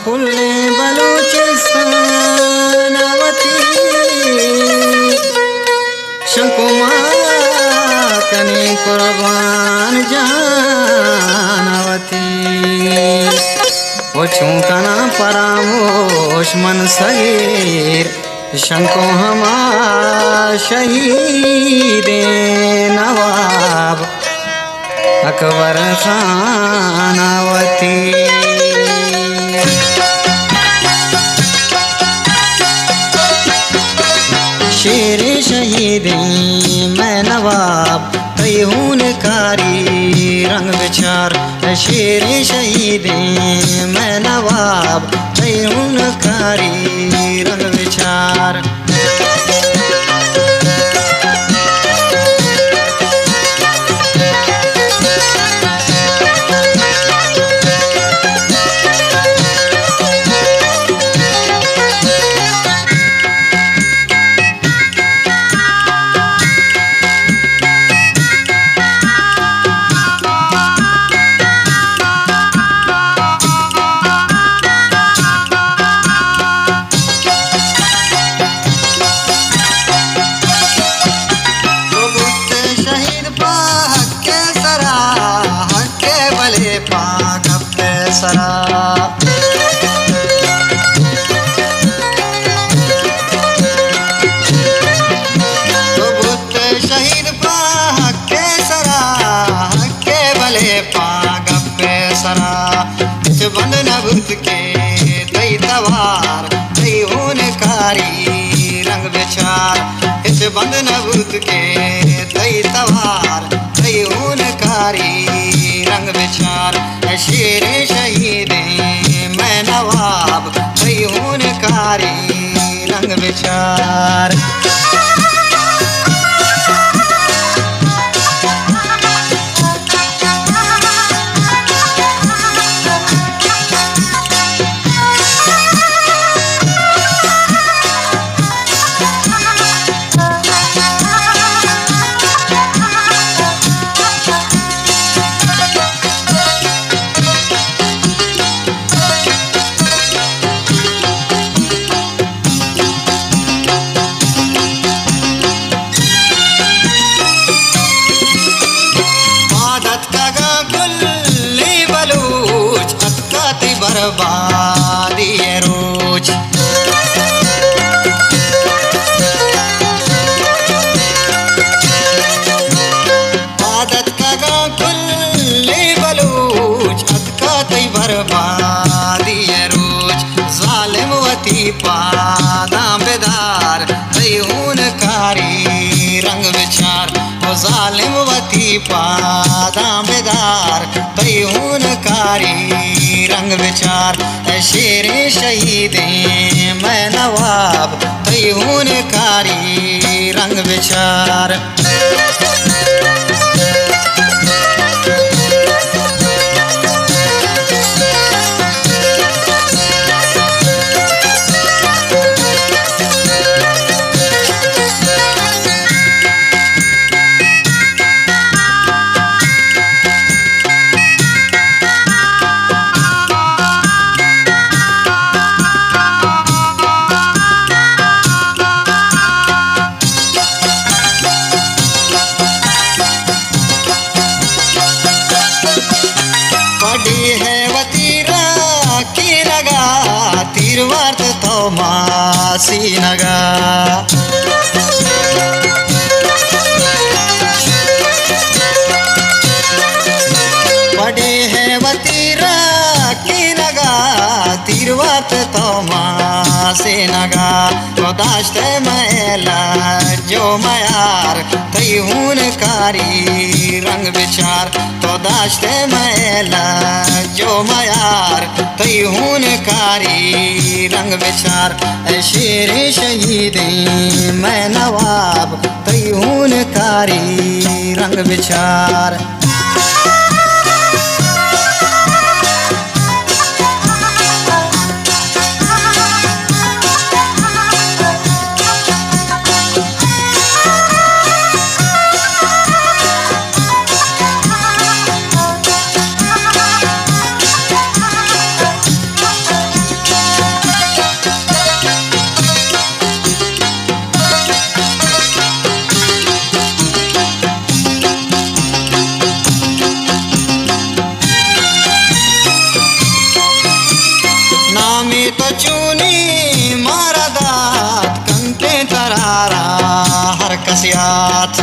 کلیں بلوچستان وتی شنکو ما کنیں قربان جان وتی۔ و چون کناں پراموش من صغیر شنکو ہما شہیدیں نواب اکبر خان وتی۔ شیر شہیدیں مئے نواب، تئی ہون کاری رنگ بچار۔ شیر شہیدیں مئے نواب، تئی ہون کاری رنگ بچار۔ تو بوت شہید پہ حق ءِ سرا، حق ءِ بلے پہ گپ ءِ سرا۔ تو بوت شہید پہ حق ءِ سرا، حق ءِ بلے پہ گپ ءِ سرا۔ ہچ بند نہ بوت کہ تئی توار، تئی ہون کاری رنگ بچار۔ ہچ بند نہ بوت کہ تئی توار، تئی ہون کاری رنگ بچار۔ اے شیر شہیدیں مئے نواب، تئی ہون کاری رنگ بچار۔ پاد اتکگاں کلیں بلوچ، اتکا تئی بربادی ءِ روچ۔ پاد اتکگاں کلیں بلوچ، اتکا تئی بربادی ءِ روچ۔ ظالم وتی پاداں بدار، تئی ہون کاری رنگ بچار۔ او ظالم وتی پاداں بدار، تئی ہون کاری رنگ بچار۔ اے شیریں شہیدیں مئے نواب، تئی ہون کاری رنگ بچار۔ پڑی ہے وتی راکینگا، تیر وارت تو ما سینگا۔ پڑی ہے وتی راکینگا، تیر وارت تو ما سینگا۔ تو داشتہ مئے لج و میار، تئی ہون کاری رنگ بچار۔ تو داشتہ مئے لج و میار، تئی ہون کاری رنگ بچار۔ اے شیریں شہیدیں مئے نواب، تئی ہون کاری رنگ بچار۔ کسیات۔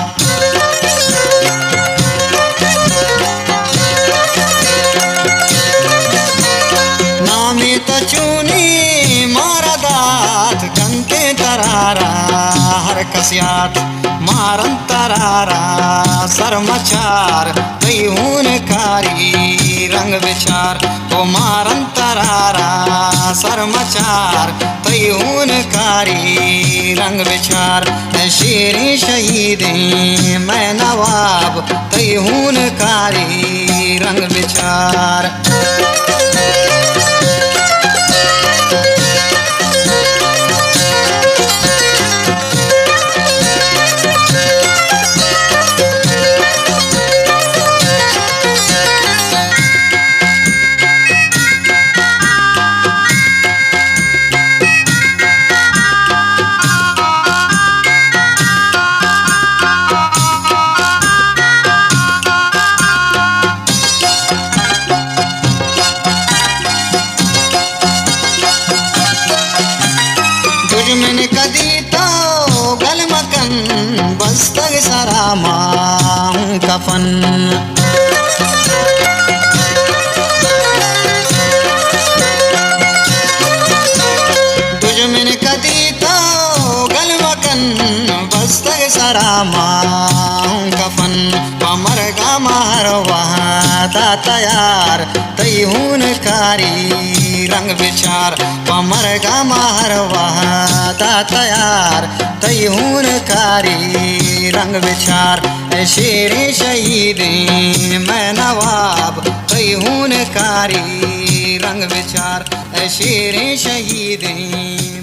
نامے تو چونی مارا دات، کنتے ترارا ہر کسیات۔ مارن ترارا سرمچار، تئی ہون کاری رنگ بچار۔ او مارن ترارا سرمچار، تئی ہون کاری رنگ بچار۔ اے شیریں شہیدیں مئے نواب، تئی ہون کاری رنگ بچار۔ دژمن کدی تو گل مکن، بستگ سرا ماں کفن۔ دژمن کدی تو گل مکن، بستگ سرا ماں کفن۔ پہ مرگا ما ہر وہدا تیار، تئی ہون کاری رنگ بچار۔ پہ مرگا ما ہر وہدا تیار، تئی ہون کاری رنگ بچار۔ اے شیریں شہیدیں مئے نواب، تئی ہون کاری رنگ بچار۔ اے شیریں شہیدیں